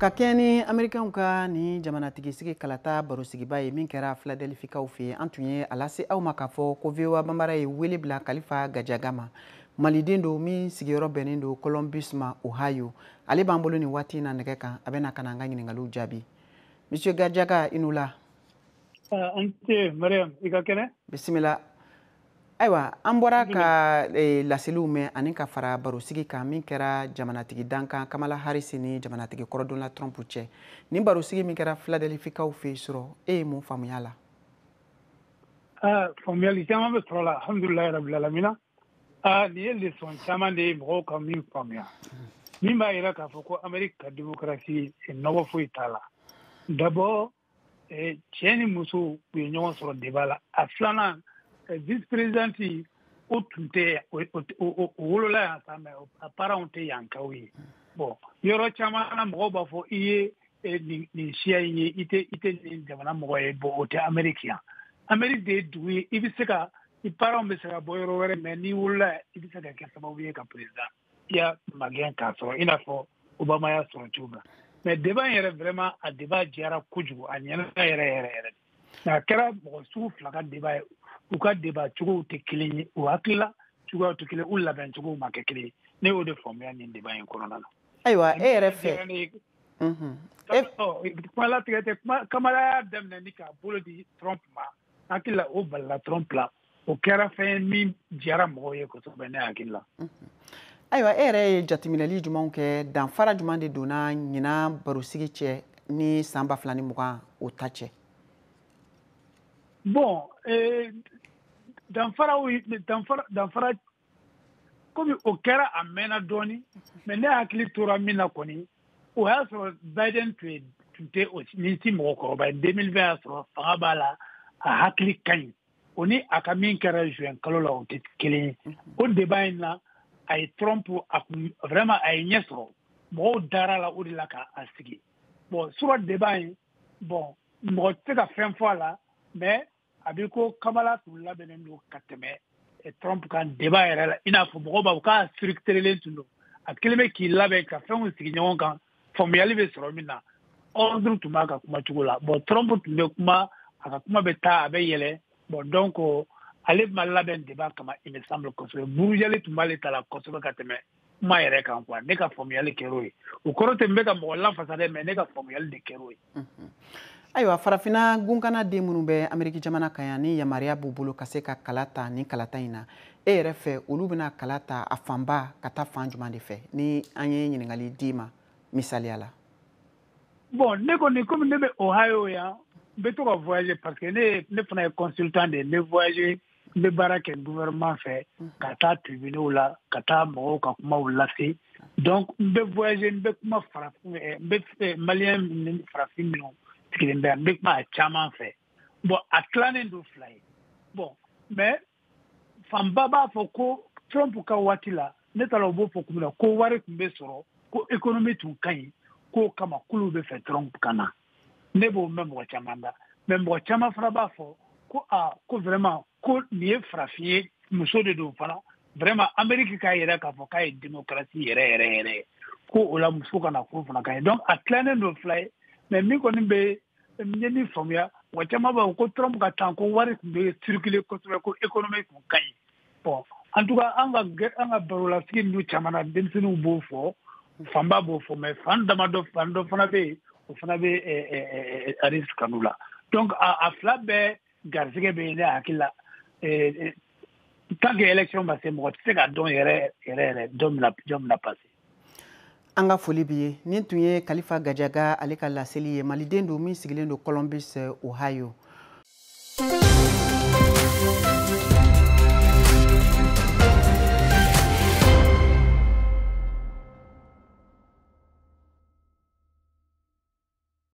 Ka kɛɲɛ ni Américains ka ni jamanatigisigi kalata barosigiba ye min kɛra Philadelphie-kaw fɛ yen, an tun ye a lase aw ma k'a fɔ ko VOA Bambara ye wele bila Kalifa Gajaga ma. Maliden don min sigiyɔrɔ bɛnnen don Columbus ma, Ohio. Ale b'an bolo nin waati in na nɛgɛ kan, a bɛna ka na an ka ɲininkaliw jaabi. Monsieur Gajaga, i ni wula. An ce Mariam, i ka kɛnɛ? Bisimila. Ayiwa, an bɔra ka laseliw mɛn ani ka fara barosigi kan min kɛra jamanatigi dankan Kamala Harris ni jamanatigi kɔrɔ Donald Trump cɛ. Nin barosigi min kɛra Philadelphie-kaw fɛ yen sɔrɔ, e ye mun faamuya la? Faamuyali caman bɛ sɔrɔ la, alhamdulilayi rabil alamina. Nin ye leçon caman de ye mɔgɔw ka min faamuya, min b'a yira k'a fɔ ko Amérique ka démocratie nɔgɔ foyi t'a la. D'abord, cɛ ni muso u ye ɲɔgɔn sɔrɔ débat la. A filanan, vice présidente o tun tɛ, o wolola yan sa, mais a parents tɛ yankaw ye. Bon, yɔrɔ caman na mɔgɔw b'a fɔ i ye nin siya in ye, i tɛ nin jamana mɔgɔ ye. Bon, o tɛ Amérique yan. Amérique de ye dugu ye, i bɛ se ka i parents bɛ se ka bɔ yɔrɔ wɛrɛ, mais n'i wolola, i bɛ se ka kɛ sababu ye ka président i y'a magɛn k'a sɔrɔ, i n'a fɔ Obama y'a sɔrɔ cogo min na. Mais débat in yɛrɛ, vraiment, a débat diyara kojugu, a ɲɛna yɛrɛ yɛrɛ yɛrɛ. Mais a kɛra mɔgɔ sugu fila ka débat ye, u ka débat cogow tɛ kelen ye, u hakilila cogoyaw tɛ kelen, u labɛn cogow ma kɛ kelen ye. Ne y'o de faamuya nin débat in kɔnɔna na. Ayiwa, e yɛrɛ fɛ, kuma latigɛ tɛ kuma. Kamala y'a daminɛ ni k'a bolo di Trump ma, hakili la o balila Trump la. O kɛra fɛn ye min diyara mɔgɔw ye kosɛbɛ, ne hakili la. Ayiwa, e yɛrɛ ye jateminɛli jumɛnw kɛ? Danfara jumɛn de donna ɲinan barosigi cɛ ni san 2020 o ta cɛ? Bon, danfaraw, danfara komi o kɛra a mɛnna dɔɔni, mais ne hakili tora min na kɔni, o y'a sɔrɔ Biden tun tɛ ni ti mɔgɔkɔrɔba ye. 2020 y'a sɔrɔ fanga b'a la, a hakili ka ɲi. O ni a ka min kɛra juin kalo la, o tɛ kelen ye. O débat in na, a ye Trump a kun vraiment a ye ɲɛ sɔrɔ, mɔgɔw dara la o de la k'a sigi. Bon, sur débat in, bon, mɔgɔ tɛ se ka fɛn fɔ a la, mais a bɛ ko Kamala tun labɛnnen don ka tɛmɛ Trump kan débat yɛrɛ la, i n'a fɔ mɔgɔw b'a fɔ k'a structurelen tun don, a kelen bɛ k'i labɛn ka fɛnw sigi ɲɔgɔn kan, faamuyali bɛ sɔrɔ min na, ordre tun b'a ka kuma cogo la. Bon, Trump tun bɛ kuma, a ka kuma bɛ taa, a bɛ yɛlɛ. Bon, donc ale ma labɛn débat kama, il me semble, kosɛbɛ. Burujali tun b'ale ta la kosɛbɛ ka tɛmɛ kuma yɛrɛ kan quoi. Ne ka faamuyali kɛr'o ye. O kɔrɔ tɛ n bɛ ka mɔgɔ lafasa dɛ, mais ne ka faamuyali de kɛr'o ye. Ayiwa, farafinna gunkana den minnu bɛ Ameriki jamana kan yan, ni yamaruya b'u bolo ka se ka kala ta ni kalata in na, e yɛrɛ fɛ, olu bɛna kala ta a fanba ka taa fan jumɛn de fɛ, ni an ye ɲininkali d'i ma misaliya la? Bon, ne kɔni, komi ne bɛ Ohio yan, n bɛ to ka voyager parce que ne fana ye consultant de ye. N bɛ voyager, n bɛ baara kɛ gouvernement fɛ, ka taa tribunaux la, ka taa mɔgɔw ka kumaw lase. Donc n bɛ voyager, n bɛ kuma farafin, n bɛ malien ni farafin minnu sigilen bɛ yan, n bɛ kuma a caman fɛ. Bon, a tilannen don fila ye. Bon, mais fanba b'a fɔ ko Trump ka waati la, ne taara u b'o fɔ kun min na, ko wari tun bɛ sɔrɔ, ko économie tun ka ɲi, k'o kama k'olu bɛ fɛ Trump ka na. Ne b'o mɛn mɔgɔ caman da, mais mɔgɔ caman fana b'a fɔ ko aa, ko vraiment, ko nin ye farafin ye, muso de don fana, vraiment Amérique k'a yɛrɛ k'a fɔ k'a ye démocratie yɛrɛ yɛrɛ yɛrɛ ye, ko o la muso ka na ko fana ka ɲi. Donc a tilannen don fila ye. Mais min kɔni bɛ n ye min faamuya, mɔgɔ caman b'a fɔ ko Trump ka temps, ko wari tun bɛ circuler kosɛbɛ, ko économie tun ka ɲi. Bon, en tout cas, an ka barolasigi ninnu caman na, denmisɛnninw b'o fɔ, fanba b'o fɔ, mais fan damadɔ, fan dɔ fana bɛ yen, o fana bɛ Harris kanu la. Donc a fila bɛɛ garisɛgɛ bɛ yen. Ne hakili la, tant que élection ma se, mɔgɔ tɛ se ka dɔn yɛrɛ yɛrɛ yɛrɛ jɔn bɛna passer. An ka foli bi ye. Nin tun ye Kalifa Gajaga ale ka laseli ye. Maliden don min sigilen don Columbus, Ohio.